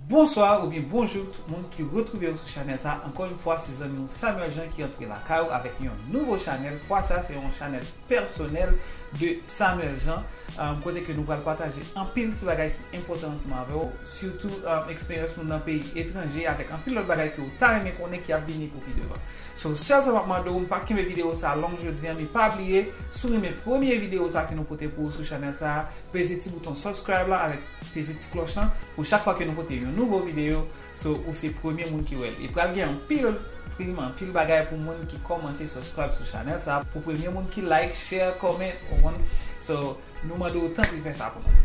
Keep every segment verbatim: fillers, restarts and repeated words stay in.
Bonswa oubyen bonjou tout moun ki retwouve w sou chanèl sa. Ankò yon fwa, se zanmi w Samuel Jean ki antre lakay ou avèk yon nouvo chanèl. Fwa sa, se yon chanèl pèsonèl de Samuel Jean, um, kote ke nou pral pataje anpil ti bagay ki enpòtan ansanm avè w, sitou um, eksperyans nou nan peyi etranje, avèk anpil lòt bagay ke w ta renmen konnen ki ap vini pou pi devan. So, sèl sa m ap mande w, m p ap kenbe videyo sa long jodi an, men pa bliye, si w renmen premye videyo sa ke nou pote pou ou sou chanèl sa, peze ti bouton subscribe la avèk peze ti klòch lan pou chak fwa ke nou pote yon nouvo videyo, so, ou se premye moun ki wè l. E pral gen anpil prim, anpil bagay pou moun ki kòmanse subscribe sou chanèl sa, pou premye moun ki like, share, comment, ou konprann? So, nou mande w tanpri fè sa pou nou.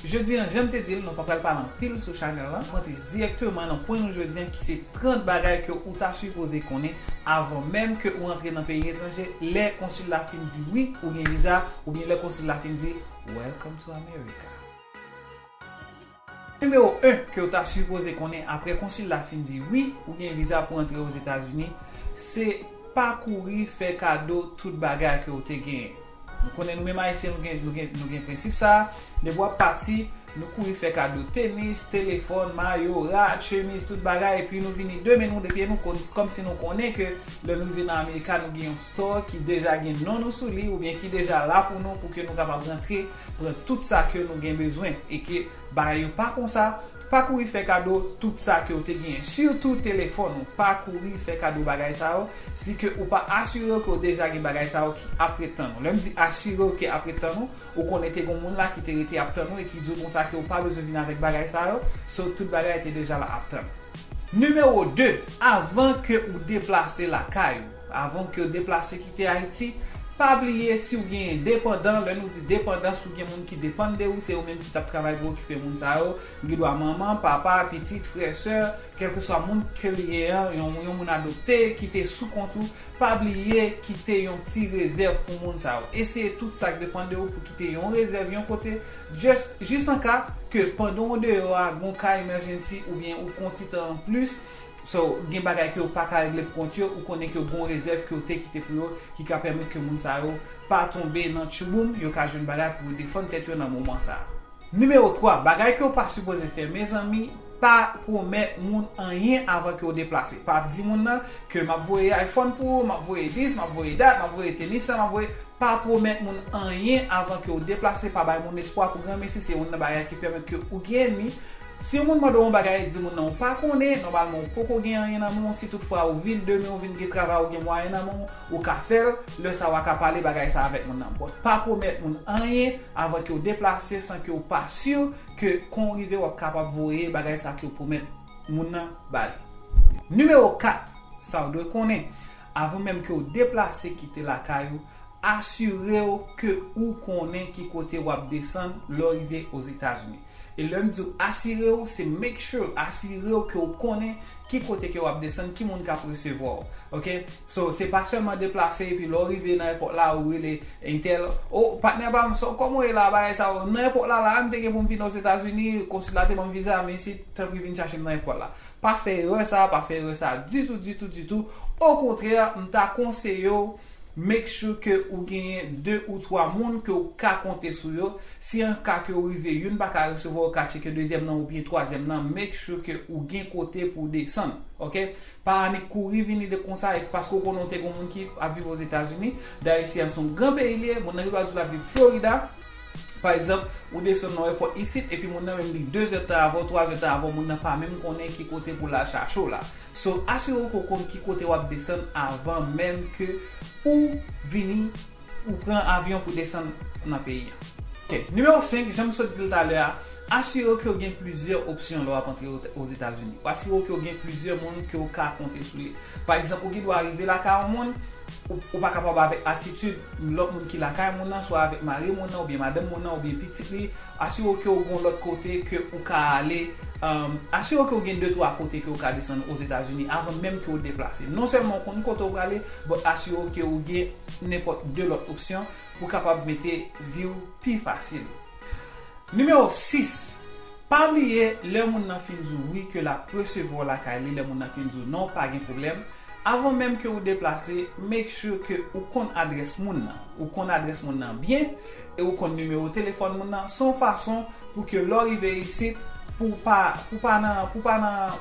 Jodi an, jan m te di l, nou pa pral pale anpil sou chanèl lan. M antre dirèkteman nan pwen nou jodi an, ki se trant bagay ke ou ta sipoze konnen avan menm ke ou antre nan peyi etranje, lè konsil la fin di wi, ou gen viza, oubyen lè konsil la fin di Welcome to America. Nimewo en ke w ta sipoze konnen apre konsil la fin di wi, ou gen viza pou antre Ozetazini, se pa kouri fè kado tout bagay ke w te genyen. Nou konnen nou menm Ayisyen, nou gen, nou gen, nou gen prensip sa a. Depi w ap pati, nou kouri fè kado tenis, telefòn, mayo, rad, chemiz, tout bagay, epi nou vini demen nou, depi nou konn, kòmsi nou konnen ke lè nou rive nan Amerika, nou gen yon store ki deja gen non nou sou li, oubyen ki deja la pou nou, pou ke nou kapab rantre, pran tout sa ke nou gen bezwen, e ke bagay yo pa konsa. Pa kouri fè kado tout sa ke w te genyen, sitou telefòn ou. Pa kouri fè kado bagay sa yo, si ke ou pa asire w ke w deja gen bagay sa yo ki ap ret tann ou. Lè m di asire w ke ap ret tann ou, ou konnen te gen moun la ki te rete ap tann ou e ki di w konsa ke w pa bezwen vin avèk bagay sa yo, so tout bagay te deja la ap tann ou. Nimewo de, avan ke ou deplase lakay ou, avan ke w deplase kite Ayiti, pa bliye si w gen depandan, lè nou di depandan, si w gen moun ki depann de ou, se ou menm ki t ap travay pou okipe moun sa yo, gen dwa manman, papa, pitit, frè, sè, kèlkeswa moun ke l ye an, yon, yon moun adopte ki te sou kont ou, pa bliye kite yon ti rezèv pou moun sa yo. Eseye tout sa k depann de ou pou kite yon rezèv yon kote, just, jis an ka ke pandan w deyò a, gon ka emergency oubyen ou gon ti tan anplis, so, gen bagay ke w pa ka regle pou kont yo, ou konnen ke gon rezèv ke w te kite pou yo, ki ka pèmèt ke moun sa yo pa tonbe nan tchouboum, yo ka jwenn bagay pou yo defann tèt yo nan moman sa a. Nimewo twa, bagay ke w pa sipoze fè, mezanmi, pa pwomèt moun anyen avan ke w deplase. Pa di moun nan ke m ap voye iPhone pou ou, m ap voye dis, m ap voye dat, m ap voye tenis sa, m ap voye, pa pwomèt moun anyen avan ke w deplase, pa bay moun espwa pou granmesi, se youn nan bagay ki pèmèt ke ou gen ènmi. Si yon moun mande w yon bagay, di moun nan ou pa konnen, nòmalman ou poko gen anyen nan men w, si toutfwa ou vin demen, ou vin gen travay, ou gen mwayen nan men w, ou ka fè l, lè sa w a ka pale bagay sa avèk moun nan. But pa pwomèt moun anyen avan ke w deplase san ke w pa si ke kon w rive w ap kapab voye bagay sa ke w pwomèt moun nan ba li. Nimewo kat, sa w dwe konnen, avan menm ke w deplase kite lakay ou, asire w ke ou konnen ki kote w ap desann lè w rive Ozetazini. E lè m di w asire w, se make sure, asire w ke w konnen ki kote ke w ap desann, ki moun k ap resevwa w. Ok? So, se pa sèlman deplase epi lè w rive nan èpòt la, ou rele entèl, "O, patnè pa m, so, kòman w ye la, bagay sa yo?" Nan èpòt la, la, m te gen pou m vin Ozetazini, konsil la te ban m viza, m isit, tanpri vin chache m nan èpòt la. Pa fè erè sa, pa fè erè sa ditou, ditou, ditou. Okontrè, m ta konseye w, make sure ke ou genyen de ou twa moun ke w ka konte sou yo. Si an ka ke w rive, youn pa ka resevwa, w ka tcheke dezyèm nan oubyen twazyèm nan, make sure ke ou gen kote pou w desann, ok? Pa annik kouri vini de konsa e paske w konnen w te gen moun ki ap viv Ozetazini. Dayè isi a se yon gran peyi li ye, moun nan gen dwa di w l ap viv Florida. Pa egzanp, ou desann nan èpòt isit, epi moun nan menm li de zè tan avan w, twa zè tan avan w, moun nan pa menm konnen ki kote pou l al chache w la. So, asire w ke w konn ki kote w ap desann avan menm ke ou vini, ou pran avyon pou desann nan peyi an. Ok, nimewo senk, jan m sot di l talè a, asire w ke w gen plizyè opsyon lè w ap antre Ozetazini. Asire w ke w gen plizyè moun ke w ka konte sou li. Pa egzanp, ou gen dwa rive lakay yon moun, ou, ou pa kapab avèk atitid lòt moun ki lakay moun nan, swa avèk mari moun nan, oubyen madanm moun nan, oubyen pitit li, asire w ke w gon lòt kote ke ou ka ale, um, asire w ke w gen de twa kote ke w ka desann Ozetazini avan menm ke w deplase. Non sèlman w konn kote w prale, but asire w ke w gen nenpòt de lòt opsyon pou kapab mete vi w pi fasil. Nimewo sis, pa bliye, lè moun nan fin di w wi ke l ap resevwa w lakay li, lè moun nan fin di w non, pa gen pwoblèm. Avan menm ke ou deplase, make sure ke ou konn adrès moun nan. Ou konn adrès moun nan byen, e ou konn nimewo telefòn moun nan. Se yon fason pou ke lè w rive isit, pou pa, pou pa nan, pou pa nan,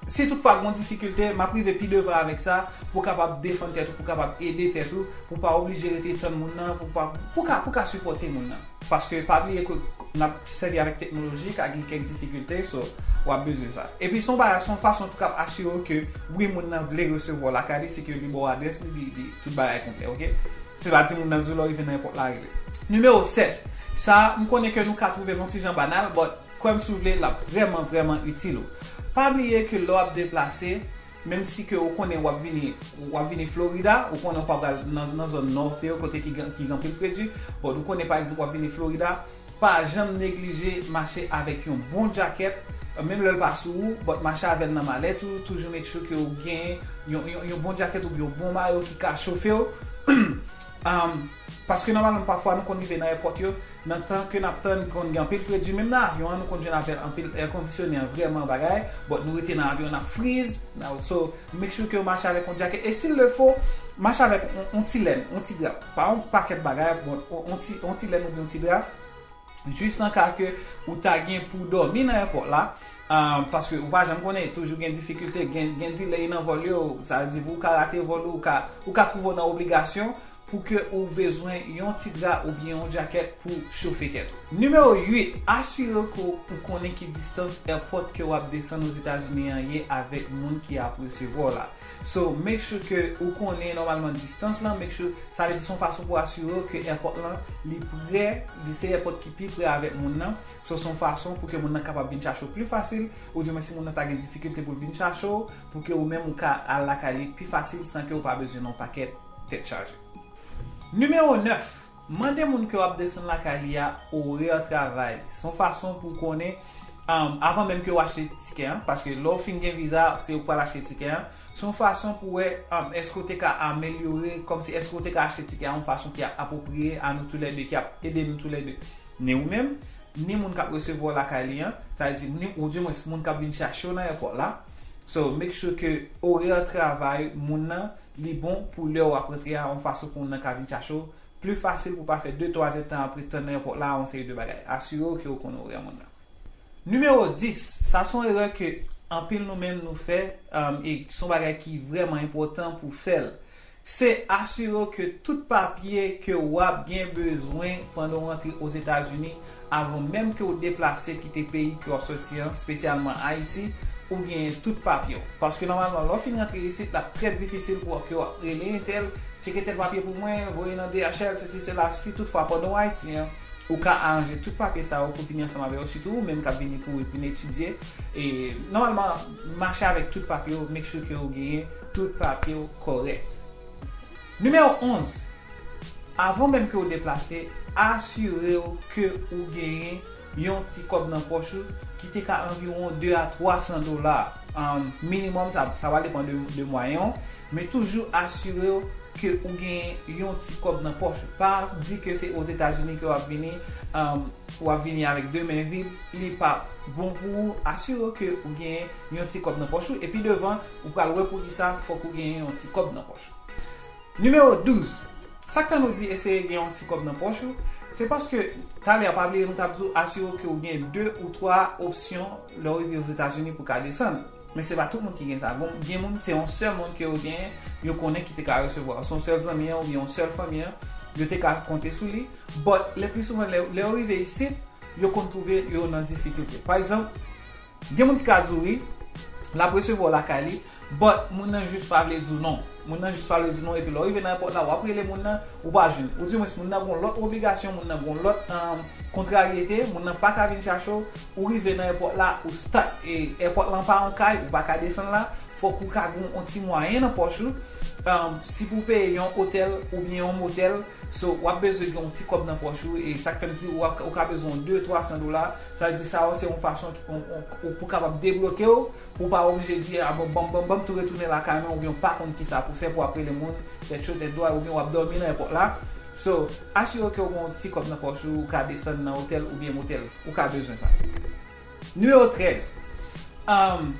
si toutfwa gen difikilte, m ap rive pi devan avèk sa, pou kapab defann tèt ou, pou kapab ede tèt ou, pou pa oblije rete tann moun nan, pou pa, pou ka, pou ka sipòte moun nan. Paske pa bliye ke n ap sèvi avèk teknoloji, ka gen kèk difikilte, so, w ap bezwen sa. Epi se yon bagay, se yon fason tou k ap asire w ke, wi, moun nan vle resevwa w lakay li, se ke li ba w adrès li, li, li, tout bagay konplè, oke? Se pa di moun nan di w lè w rive nan èpòt la, rele. Nimewo sèt. Sa, m konnen ke nou ka twouve l yon ti jan banal, but kwè m si w vle, l ap vrèman, vrèman itil ou. Pa bliye ke lè w ap deplase, menm si ke ou konnen w ap vini, w ap vini Florida, ou konnen w pa pral nan, nan zòn nò yo, kote ki gen, ki gen anpil fredi, but ou konnen, pa egzanp, w ap vini Florida, pa janm neglije mache avèk yon bon djakèt, menm lè l pa sou ou, but mache avè l nan malèt ou, toujou make sure ke ou gen yon, yon, yon bon djakèt oubyen yon bon mayo ki ka chofe w. Um, paske nòmalman, pafwa, nou konn rive nan èpòt yo, nan tan ke n ap tann, konn gen anpil fredi, menm nan avyon an, nou konn jwenn avèk anpil èkondisyone an vrèman bagay, but nou rete nan avyon, n ap friz, n ap, so, make sure ke w mache avèk yon djakèt, e s'il le faut, mache avèk yon, yon ti lèn, yon ti dra, pa yon pakèt bagay, but yon, yon ti, yon ti lèn oubyen yon ti dra, jis nan ka ke ou ta gen pou w dòmi nan èpòt la, ah, paske ou pa janm konnen, toujou gen difikilte, gen, gen delay nan vòl yo, sa vle di ou ka rate vòl ou, ou ka, ou ka twouve w nan obligasyon pou ke ou bezwen yon ti dra oubyen yon djakèt pou chofe tèt ou. Nimewo uit, asire w ke ou konnen ki distans èpòt ke w ap desann Ozetazini an ye avèk moun ki ap resevwa w la. So, make sure ke ou konnen nòmalman distans lan, make sure, sa vle di se yon fason pou asire w ke èpòt lan, li prè, li se èpòt ki pi prè avèk moun nan. So, se yon fason pou ke moun nan kapab vin chache w pli fasil, oudimwen si moun nan ta gen difikilte pou l vin chache w, pou ke ou menm ou ka al lakay li pi fasil san ke ou pa bezwen nan yon pakèt tèt chaje. Nimewo nèf, mande moun ke w ap desann lakay li a orè travay. Se yon fason pou w konnen, um, avan menm ke w achte tikè an, paske lè w fin gen viza, se ou k pral achte tikè an. Se yon fason pou wè, um, èske w te ka amelyore, kòmsi èske w te ka achte tikè a yon fason ki ap apwopriye a nou toulède, ki ap ede nou toulède. Ni ou menm, ni moun k ap resevwa w lakay li an, sa vle di, ni, oudimwen, moun k ap vin chache w nan èpòt la. So, make sure ke orè travay moun nan, li bon pou lè w ap rantre a, yon fason pou moun nan ka vin chache w pli fasil pou w pa fè de, twa èdtan ap ret tann nan èpòt la, yon seri de bagay. Asire w ke w konnen orè moun nan. Nimewo dis, sa se yon erè ke anpil nou menm nou fè, um, e se yon bagay ki vrèman enpòtan pou fè l. Se asire w ke tout papye ke w ap gen bezwen pandan w rantre Ozetazini, avan menm ke w deplase kite peyi ke w ap sòti an, espesyalman Ayiti, ou genyen tout papye w. Paske nòmalman, lè w fin rantre isit, l ap trè difisil pou w ke w ap rele entèl, tcheke tèl papye pou mwen, voye nan D H L, sesi, sela, si toutfwa pandan w Ayiti an, ou ka aranje tout papye sa yo pou vini ansanm avè yo, sitou ou menm k ap vini pou vin etidye. E nòmalman, mache avèk tout papye w, make sure ke w genyen tout papye w kòrèk. Nimewo onz, avan menm ke w deplase, asire w ke ou genyen yon ti kòb nan pòch ou ki te ka anviwon de a twa san dola, um, minimòm, sa, sa va depann de, de mwayen w, men toujou asire w ke ou gen yon ti kòb nan pòch ou. Pa di ke se Ozetazini ke w ap vini, um, w ap vini avèk de men vid, li pa bon pou ou. Asire w ke ou gen yon ti kòb nan pòch ou, epi devan, ou pral wè poukisa fòk ou gen yon ti kòb nan pòch ou. Nimewo douz. Sa k fè nou di eseye gen yon ti kòb nan pòch ou? Se paske, talè a, pa bliye nou t ap di w, asire w ke w gen de ou twa opsyon lè w rive Ozetazini pou w ka desann. Men se pa tout moun ki gen sa. Bon, gen moun, se yon sèl moun ke yo genyen, yo konnen ki te ka resevwa w. Se yon sèl zanmi an oubyen yon sèl fanmi an, yo te ka konte sou li. But, le pli souvan, lè, lè yo rive isit, yo konn twouve yo nan difikilte. Pa egzanp, gen moun ki ka di w wi, l ap resevwa w lakay li, but moun nan jis pa vle di w non. Moun nan jis pa vle di w non, epi lè w rive nan èpòt la, w ap rele moun nan, ou pa jwenn. Oudimwens, moun nan gon lòt obligasyon, moun nan gon lòt, um, kontraryete, moun nan pa ka vin chache w, ou rive nan èpòt la, ou stuck. E èpòt lan pa yon kay, ou pa ka desann la, fòk ou ka gon yon ti mwayen nan pòch ou, um, si pou w peye yon otèl oubyen yon motèl, so, w ap bezwen gen yon ti kòb nan pòch ou, e sa k fè m di ou ap, ou ka bezwen yon de, twa san dola, sa vle di sa yo se yon fason ki, yon, yon, ou pou kapab debloke w, pou w pa oblije di, a bon, ban m, ban m, ban m tou retounen lakay mwen, oubyen w pa konn kisa pou fè pou w ap rele moun, tèt cho, tèt dwat, oubyen w ap dòmi nan èpòt la. So, asire w ke w gen yon ti kòb nan pòch ou, ou ka desann nan otèl oubyen motèl, ou ka bezwen sa. Nimewo trèz. Um,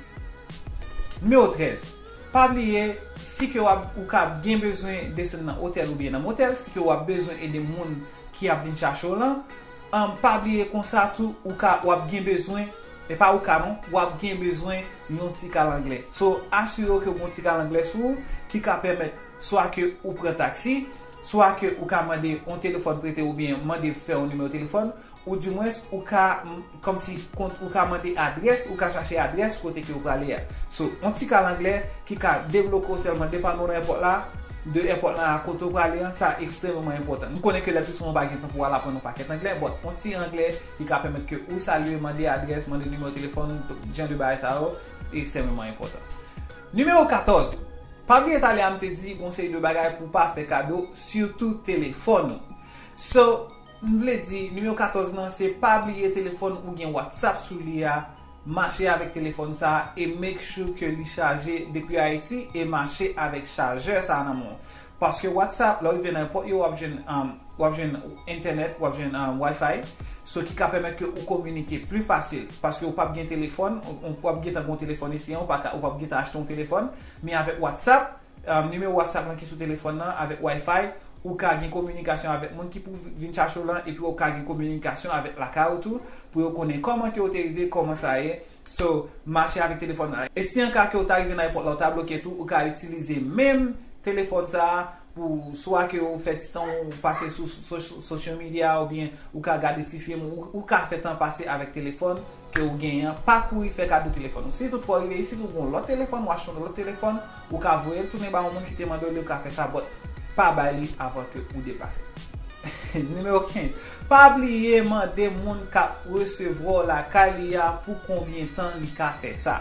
nimewo trèz. Pa bliye, si ke w ap, ou ka gen bezwen desann nan otèl oubyen nan motèl, si ke w ap bezwen ede moun ki ap vin chache w lan, um, pa bliye konsa tou, ou ka, w ap gen bezwen, E pa ou ka non, w ap gen bezwen yon ti kal anglè. So, asire w ke w gen yon ti kal anglè sou ou ki ka pèmèt swa ke ou pran taksi, swa ke ou ka mande yon telefòn prete oubyen mande fè yon nimewo telefòn, ou dimwens ou ka, kòmsi, ou ka mande adrès, ou ka chache adrès kote ke ou prale a. So, yon ti kal anglè ki ka debloke w sèlman depann ou nan èpòt la, de èpòt la a kote ou prale an, sa ekstrèmeman enpòtan. M konnen ke lè pli souvan ou pa gen tan pou w al aprann yon pakèt anglè, but yon ti anglè ki ka pèmèt ke ou salye, mande adrès, mande nimewo telefòn, jan de bagay sa yo, ekstrèmeman enpòtan. Nimewo katòz. Pa bliye talè a m te di yon seri de bagay pou w pa fè kado, sitou telefòn ou. So, m vle di, nimewo katòz lan, se pa bliye telefòn ou gen WhatsApp sou li a, mache avèk telefòn sa a e make sure ke li chaje depi Ayiti e mache avèk chajè sa a nan men w. Paske WhatsApp, lè w rive nan nenpòt yo, w ap jwenn, um, w ap jwenn entènèt, w ap jwenn, um, Wi-Fi, so ki ka pèmèt ke ou kominike pli fasil. Paske ou p ap gen telefòn, ou, ou p ap gentan gen yon telefòn isi an, ou pa ka, ou p ap gentan achte yon telefòn, men avèk WhatsApp, um, nimewo WhatsApp lan ki sou telefòn nan, avèk Wi-Fi, ou ka gen kominikasyon avèk moun ki pou vin chache w lan, epi ou ka gen kominikasyon avèk lakay ou tou, pou yo konnen kòman ke w te rive, kòman sa ye. So, mache avèk telefòn nan. E si an ka ke w ta rive nan èpòt la, ou ta bloke tou, ou ka itilize menm telefòn sa a pou swa ke w fè ti tan ou pase sou so-, social media oubyen ou ka gade ti fim, ou, ou ka fè tan pase avèk telefòn ke w genyen an. Pa kouri fè kado telefòn ou. Si toutfwa w rive isit, ou gen yon lòt telefòn, ou achte yon lòt telefòn, ou ka voye l tounen ba yon moun ki te mande w li, ou ka fè sa, but pa bay li avan ke ou deplase. Nimewo kenz. Pa bliye mande moun k ap resevwa w lakay li a pou konbyen tan li ka fè sa.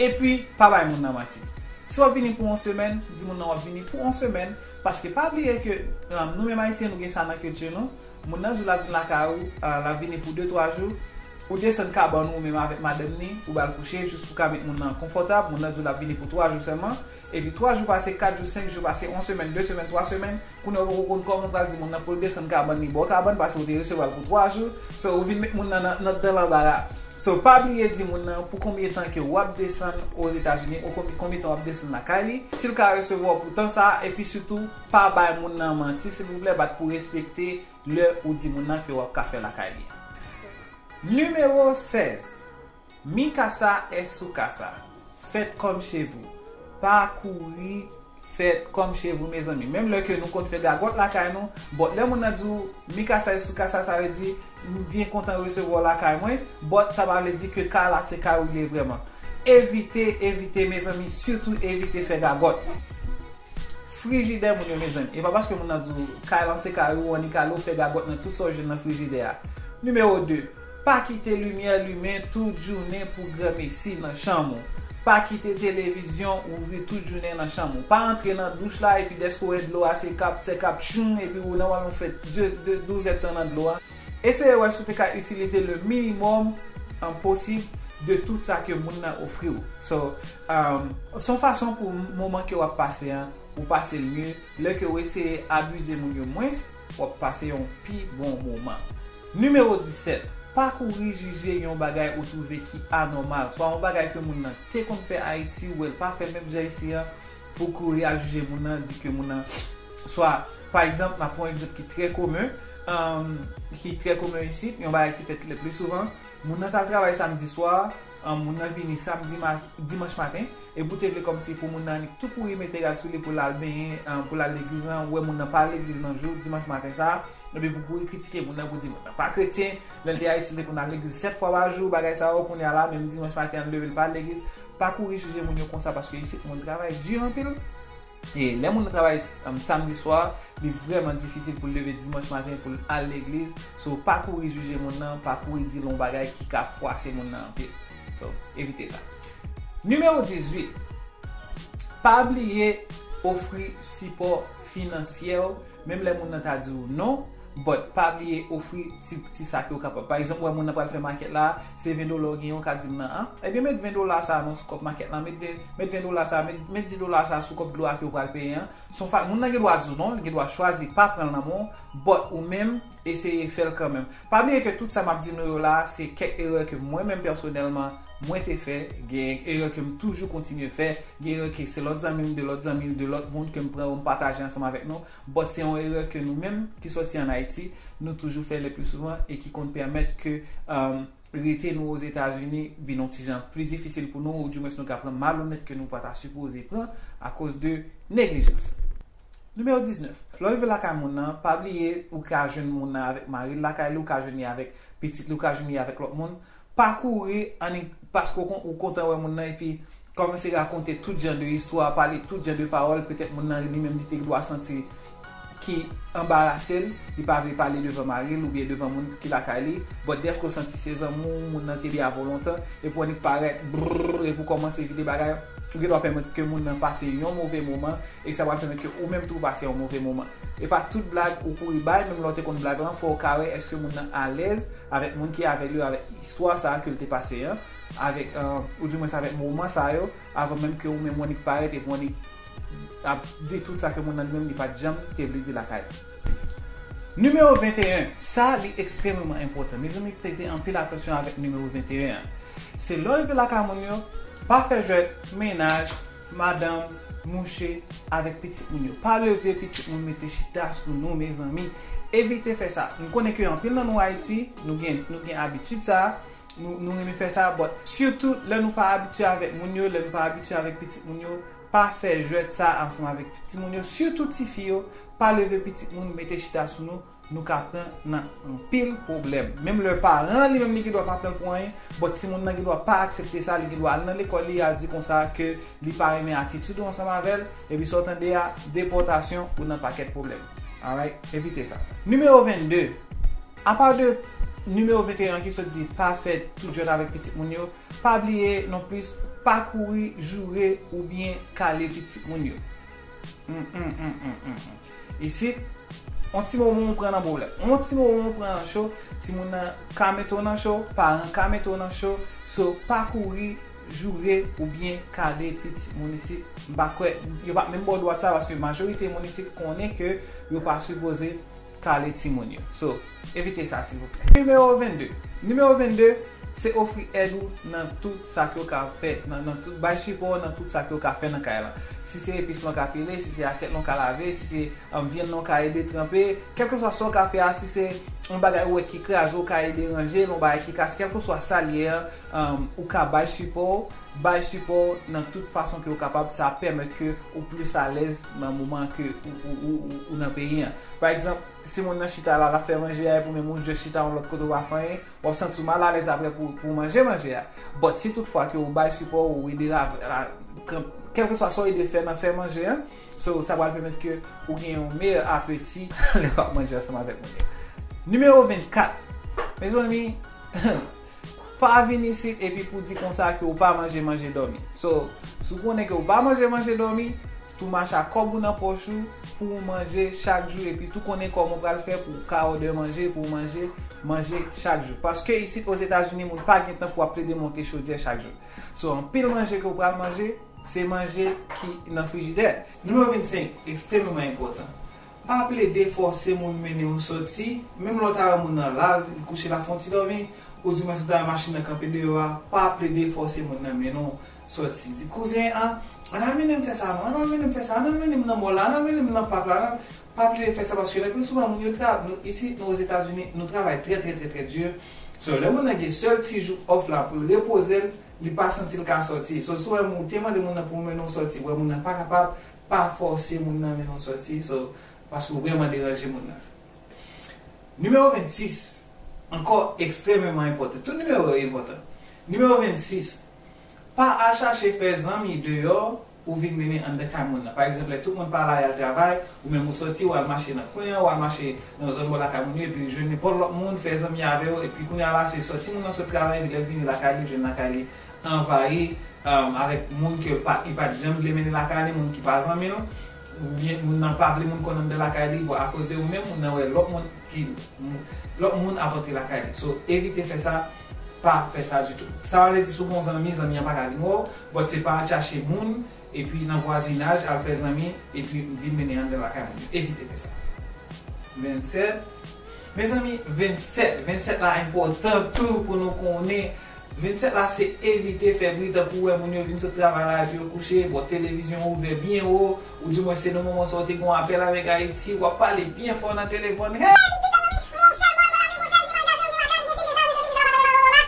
Epi, pa bay moun nan manti. Si w ap vini pou yon semèn, di moun nan w ap vini pou yon semèn, paske pa bliye ke, um, nou menm Ayisyen, nou gen sa nan kilti nou. Moun nan di w l ap vin lakay ou, uh, l ap vini pou de, twa jou. Ou desann kabann ou menm avèk madanm ni, ou ba l kouche, jis pou ka met moun nan konfòtab. Moun nan di w l ap vini pou twa jou sèlman. Epi twa jou pase, kat jou, senk jou pase, yon semèn, de semèn, twa semèn, kounye a ou poko konn kòman ou pral di moun nan pou l desann kabann li ba w kabann, paske ou te resevwa l pou twa jou. So, ou vin met moun nan nan, nan, nan lanbara. So, pa bliye di moun nan pou konbyen tan ke w ap desann Ozetazini, ou konbyen, konbyen tan w ap desann lakay li. Si l ka resevwa w pou tan sa a, epi sitou, pa bay moun nan manti, silvouplè, bat pou respekte lè ou di moun nan ke w ap ka fè lakay li. Nimewo sèz. Mi kasa è sou kasa. Faites comme chez vous. Pa kouri, faites comme chez vous, mezanmi. Menm lè ke nou konn fè gagòt lakay nou, but lè moun nan di w, mi kasa è sou kasa, sa vle di, m byen kontan resevwa w lakay mwen, but sa pa vle di ke kay la se kay ou li ye vrèman. Evite, evite, mezanmi, sitou evite fè gagòt. Frijidè moun yo, mezanmi. E pa paske moun nan di w kay lan se kay ou, annik ale w fè gagòt nan tout sa w jwenn nan frijidè a. Nimewo de. Pa kite limyè limen tout jounen pou granmesi nan chanm ou. Pa kite televizyon ouvri tout jounen nan chanm ou. Pa antre nan douch la epi dèske w wè dlo a se k ap, se k ap tchoum epi ou nan wè w fè de, de, douz èdtan nan dlo a. Eseye wè si w te ka itilize le minimòm, um, posib de tout sa ke moun nan ofri w. So, um, se yon fason pou moman ke w ap pase an, ou pase l mye. Lè ke w eseye abize moun yo mwens, w ap pase yon pi bon moman. Nimewo disèt. Pa kouri jije yon bagay ou twouve ki anòmal, swa yon bagay ke moun nan te konn fè Ayiti, ou wè l pa fè l menm jan isi an, pou kouri al jije moun nan, di ke moun nan, swa, pa egzanp, m ap pran yon egzanp ki trè komen, um, ki trè komen isit, yon bagay ki fèt le pli souvan, moun nan t al travay samdi swa, um, moun nan vini samdi ma-, dimanch maten, epi w te vle kòmsi pou moun nan annik tou kouri mete rad sou li pou l al benyen, um, pou l al legliz lan, ou wè moun nan pa al legliz nan jou dimanch maten sa a, epi pou kouri kritike moun nan pou di moun nan pa kretyen, lè l te Ayiti, l te konn al legliz sèt fwa pa jou, bagay sa yo, kounye a la, menm dimanch maten an, l leve, l pa al legliz. Pa kouri jije moun yo konsa, paske isit, moun travay di anpil. E lè moun nan travay, um, samdi swa, li vrèman difisil pou l leve dimanch maten pou l al legliz. So, pa kouri jije moun nan, pa kouri di l yon bagay ki ka fwase moun nan anpil. So, evite sa. Nimewo dizuit. Pa bliye ofri sipò finansyèl, menm lè moun nan ta di w non, but pa bliye ofri ti, ti sa ke w kapab. Pa egzanp, ou wè moun nan pral fè makèt la, se ven dola w genyen, ou ka di m nan, an? Ebyen, met ven dola sa a non sou kòb makèt la, met ven, met ven dola sa a, met, met dis dola sa a sou kòb dlo a ke w pral peye an. Se yon fa-, moun nan gen dwa di w non, li gen dwa chwazi pa pran l nan men w, but ou menm, eseye fè l kanmenm. Pa bliye ke tout sa m ap di nou yo la, se kèk erè ke mwen menm pèsonèlman, mwen te fè, gen erè ke m toujou kontinye fè, gen erè ke se lòt zanmi m, de lòt zanmi m, de lòt moun ke m pran yo, m pataje ansanm avèk nou, but se yon erè ke nou menm ki sòti ann Ayiti, nou toujou fè le pli souvan e ki konn pèmèt ke, um, rete nou Ozetazini vin yon ti jan pli difisil pou nou, oudimwens nou ka pran malonèt ke nou pa ta sipoze pran akoz de neglijans. Nimewo diznèf. Lè w rive lakay moun nan, pa bliye ou ka jwenn moun nan avèk mari l lakay li, ou ka jwenn li avèk pitit li, ou ka jwenn li avèk lòt moun. Pa kouri annik paske w kon- ou kontan wè moun nan epi kòmanse rakonte tout jan de istwa, pale tout jan de pawòl, petèt moun nan li menm li te dwa santi ki anbarase l, li pa vle pale devan mari l oubyen devan moun ki lakay li, but dèske w santi se zanmi w, moun nan te li avè w lontan, epi w annik parèt, brrr, epi w kòmanse vide bagay, ou gen dwa pèmèt ke moun nan pase yon move moman, e sa pral pèmèt ke ou menm tou w pase yon move moman. E pa tout blag ou kouri bay, menm lè w te konn blag lan, fò w ka wè èske moun nan alèz avèk moun ki avè l yo, avèk istwa sa a ke l te pase an, avèk, euh, oudimwens avèk moman sa yo, avan menm ke ou menm w annik parèt epi w annik ap di tout sa ke moun nan li menm li pa t janm te vle di lakay li. Nimewo venteyen, sa li ekstrèmeman enpòtan. Mezanmi, prete anpil atansyon avèk nimewo venteyen an. Se lè w rive lakay moun yo, pa fè jwèt mennaj, madanm, mouche, avèk pitit moun yo. Pa leve pitit moun mete chita sou nou, mezanmi. Evite fè sa. M konnen ke anpil nan nou Ayiti, nou gen, nou gen abitid sa a, nou, nou renmen fè sa, but sitou lè nou pa abitye avèk moun yo, lè nou pa abitye avèk pitit moun yo, pa fè jwèt sa ansanm avèk pitit moun yo, sitou tifi yo, pa leve pitit moun mete chita sou nou, nou ka pran nan anpil pwoblèm. Menm lè paran an li menm li gen dwa pa pran l pou anyen, but timoun nan gen dwa pa aksepte sa, li gen dwa al nan lekòl li al di konsa ke li pa renmen atitid ou ansanm avè l, epi sa w tande a, depòtasyon ou nan pakèt pwoblèm. Alright? Evite sa. Nimewo vennde. Apa de nimewo venteyen an ki sot di pa fè tout jwèt avèk pitit moun yo, pa bliye nonplis, pa kouri joure oubyen kale pitit moun yo. Hum, hum, hum, hum, hum, hum. Isit, on ti moman ou pran nan pwoblèm. On ti moman ou pran nan cho, timoun nan ka mete w nan cho, paran ka mete w nan cho, so pa kouri joure oubyen kale pitit moun isit. M pa kwè, yo pa menm ba w dwa sa, paske majorite moun isit konnen ke yo pa sipoze kale timoun yo. So, evite sa, silvouplè. Nimewo vennde. Nimewo vennde, se ofri èd ou nan tout sa ke w ka fè, nan, nan tout, bay sipò nan tout sa ke w ka fè nan kay lan. Si se epis lan w ka pile, si se asyèt lan w ka lave, si se, um, vyann lan w ka ede tranpe, kèlkeswa sa w ka fè a, si se yon bagay ou wè ki kraze, w ka ede ranje l, yon bagay ki kase, kèlkeswa sa l ye a, um, ou ka bay sipò, bay sipò nan tout fason ke w kapab, sa ap pèmèt ke ou plis alèz nan moman ke ou, ou, ou, ou, ou nan peyi an. Pa egzanp, si moun nan chita la, l ap fè manje a, epi ou menm ou just chita yon lòt kote, ou pa fè anyen, w ap santi w mal alèz apre pou, pou w manje manje a. But si toutfwa ke ou bay sipò, ou ede la, la, kèlkeswa sa w ede fè nan fè manje a, so, sa pral pèmèt ke ou gen yon meyè apeti lè w ap manje ansanm avèk moun yo. Nimewo vennkat. Mezanmi, pa vin isit epi pou di konsa ke ou pa manje, manje, dòmi. So, si w konnen ke ou pa manje, manje, dòmi, tou mache ak kòb ou nan pòch ou pou w manje chak jou, epi tou konnen kòman w pral fè pou w ka òdè manje, pou w manje, manje chak jou. Paske isit Ozetazini, moun pa gen tan pou w ap plede monte chodyè chak jou. So, anpil manje ke w pral manje, se manje ki nan frijidè. Nimewo vennsenk, ekstrèmeman enpòtan. Pa plede fòse moun mennen w sòti, menm lè w ta wè moun nan la, li kouche la fè yon ti dòmi, oudimwens ou ta wè machin nan kanpe deyò a, pa plede fòse moun nan mennen w sòti. Di, "Kouzen, an, ann al mennen m fè sa non, ann al mennen m fè sa, ann al mennen m nan mòl la, ann al mennen m nan pak la, ann al," pa plede fè sa paske lè pli souvan moun yo tra-, nou, isit, nou Ozetazini, nou travay trè, trè, trè, trè di. So, lè moun nan gen sèl ti jou off la pou l repoze l, li pa santi l ka sòti. So, si w wè moun, ou te mande moun nan pou mennen w sòti, ou wè moun nan pa kapab, pa fòse moun nan mennen w sòti. So, paske w vrèman deranje moun nan. Nimewo vennsis, ankò ekstrèmeman enpòtan. Tout nimewo yo enpòtan. Nimewo vennsis, pa al chache fè zanmi deyò pou vin mennen anndan kay moun nan. Pa egzanp, lè tout moun pa la y al travay, ou menm ou sòti, w al mache nan kwen an, w al mache nan zòn bò lakay moun yo, epi jwenn nenpòt lòt moun, fè zanmi avè yo, epi kounye a la, se sòti moun nan sot travay, epi lè l vini lakay li, jwenn lakay li anvayi, um, avèk moun ke l pa, li pa t janm vle mennen lakay li, moun ki pa zanmi l, oubyen moun nan pa vle moun konn anndan lakay li, bon, akoz de ou menm, moun nan wè lòt moun ki, lòt moun ap antre lakay li. So, evite fè sa, pa fè sa ditou. Sa pa vle di si w gen yon zanmi, zanmi an pa ka vin wè w, but se pa al chache moun, epi nan vwazinaj, al fè zanmi, epi vin mennen anndan lakay moun yo. Evite fè sa. Vennsèt. Mezanmi, vennsèt. Vennsèt la enpòtan tou pou nou konnen. Vennsèt la se evite fè bri, tankou w wè moun yo vin sot travay la epi yo kouche, bon, televizyon ouvè byen wo, oudimwens se nan moman sa w te gen yon apèl avèk Ayiti, w ap pale byen fò nan telefòn. Hey! Hey, pitit mezanmi, yon sèl bòl bòl avè yon sèl ti bagay, yon ti bagay, yon ti bagay, yon ti bagay.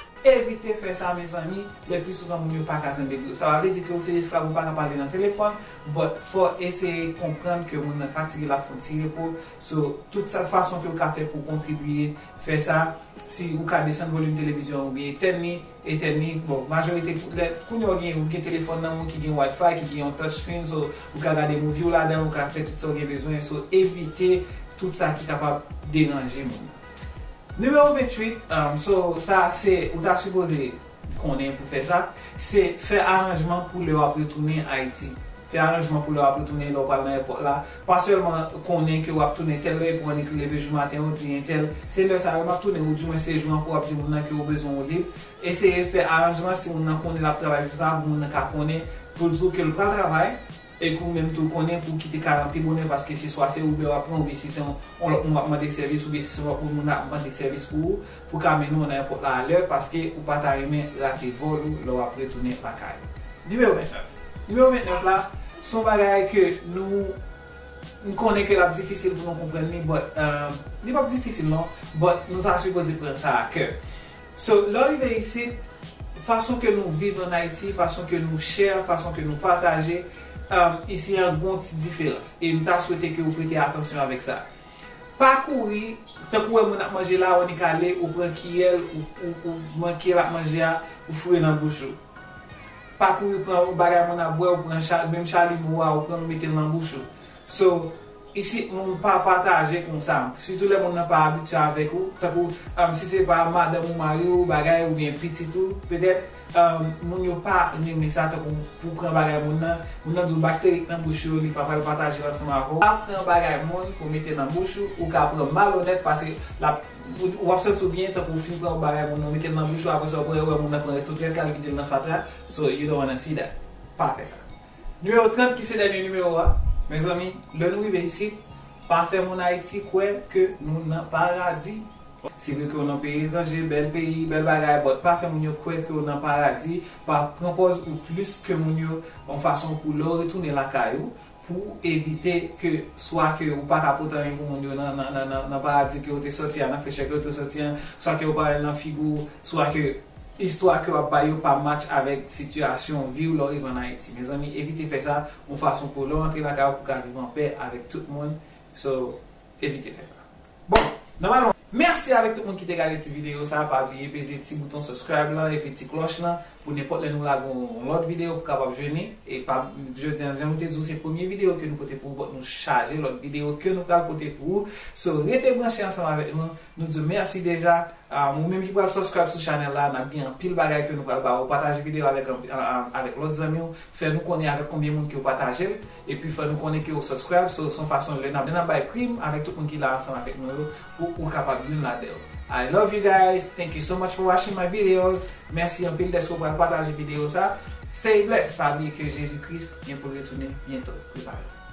Sa, mezanmi, le pli souvan moun yo pa ka tande bri yo. Sa pa vle di ke ou se esklav, ou pa ka pale nan telefòn, but fò eseye konprann ke moun nan fatige, l ap fè yon ti repo. So, tout sa, fason ke ou ka fè pou kontribye, fè sa. Si ou ka desann volim televizyon oubyen etèn li, etèn li. Bon, majorite, lè, kounye a ou gen, ou gen telefòn nan men w ki gen Wi-Fi, ki gen yon touch screen, so, ou ka gade movie w ladan, ou ka fè tout sa w gen bezwen, so, evite tout sa ki kapab deranje moun nan. Nimewo venntuit, um, so, sa se, ou ta sipoze konnen pou fè sa, se fè aranjman pou lè w ap retounen Ayiti. Fè aranjman pou lè w ap retounen, lè w pral nan èpòt la. Pa sèlman konnen ke w ap tounen tèl lè, epi w annik leve jou maten, w di entèl, se lè sa a m ap tounen, oudimwen se jou an pou w ap di moun nan ke w bezwen w lib. Eseye fè aranjman si moun nan konnen l ap travay jou sa a, pou moun nan ka konnen, pou l di w ke l pral travay, e ke ou menm tou w konnen pou w kite kay lan pi bonè, paske se swa se Uber w ap pran, oubyen si se yon, yon lòt moun w ap mande sèvis, oubyen si se yon lòt moun ap mande sèvis pou ou, pou ka mennen w nan èpòt la alè, paske ou pa ta renmen rate vòl ou lè w ap retounen lakay ou. Nimewo vennèf. Nimewo vennèf la, se yon bagay ke nou, m konnen ke l ap difisil pou nou konprann li, but, um, li p ap difisil non, but nou ta sipoze pran sa a kè. So, lè w rive isit, fason ke nou viv ann Ayiti, fason ke nou share, fason ke nou pataje, um, isi an gon ti diferans. E m ta swete ke ou prete atansyon avèk sa. Pa kouri, tankou w wè moun ap manje la, ou annik ale, ou pran kiyè l, ou, ou, ou manke l ap manje a, ou foure nan bouch ou. Pa kouri pran bagay moun ap bwè, ou pran cha-, menm chalimo a, ou pran l, ou mete l nan bouch ou. So, isit, moun pa pataje konsa. Sitou lè moun nan pa abitye avèk ou, tankou, um, si se pa madanm ou, mari w, bagay, oubyen pitit ou, petèt, um, moun yo pa renmen sa, tankou pou pran bagay moun nan, moun nan di w bakterik nan bouch ou, li pa pral pataje l ansanm avè w. Pa pran bagay moun pou mete nan bouch ou, ou ka pran malonèt, paske l ap, ou, w ap santi w byen, tankou w fin pran yon bagay moun nan, ou mete l nan bouch ou, apre sa, ou pran, ou wè moun nan pran tout rès la, li vide l nan fatra, so you don't wanna see that. Pa fè sa. Nimewo trant, ki se dènye nimewo a, mezanmi, lè nou rive isit, pa fè moun Ayiti kwè ke nou nan paradi. Se vre ke w nan peyi etranje, bèl peyi, bèl bagay, but pa fè moun yo kwè ke w nan paradi, pa pran pòz ou plis ke moun yo, yon fason pou lè w retounen lakay ou, pou evite ke swa ke ou pa ka pote anyen pou moun yo nan, nan, nan, nan, nan paradi ke w te sòti a, nan frechè ke w te sòti a, swa ke w pa wè l nan figi w, swa ke istwa ke w ap bay yo pa match avèk sitiyasyon vi w lè w rive ann Ayiti. Mezanmi, evite fè sa, yon fason pou lè w antre lakay ou pou ka viv anpè avèk tout moun. So, evite fè sa. Bon, nòmalman, mèsi avèk tout moun ki te gade ti videyo sa. Pa bliye peze ti bouton subscribe lan epi ti klòch lan pou nenpòt lè nou lage yon lòt videyo pou kapab jwenn li. E pa, jodi a, jan nou te di w, se premye videyo ke nou pote pou ou, but nou chaje lòt videyo ke nou pral pote pou ou. So, rete branche ansanm avèk nou. Nou di w mèsi deja. Ah, ou menm ki pral subscribe sou chanèl la, n ap gen anpil bagay ke nou pral ba ou. Pataje videyo avèk, anp-, a-, a-, avèk lòt zanmi w. Fè nou konnen avèk konbyen moun ke w pataje l. Epi fè nou konnen ke w subscribe. So, se yon fason lè n ap, lè n ap bay prim avèk tout moun ki la ansanm avèk nou yo, pou ou kapab youn ladan yo. I love you guys. Thank you so much for watching my videos. Mèsi anpil dèske w pral pataje videyo sa. Stay blessed. Pa bliye ke Jezi Kris gen pou l retounen byento. Prepare w.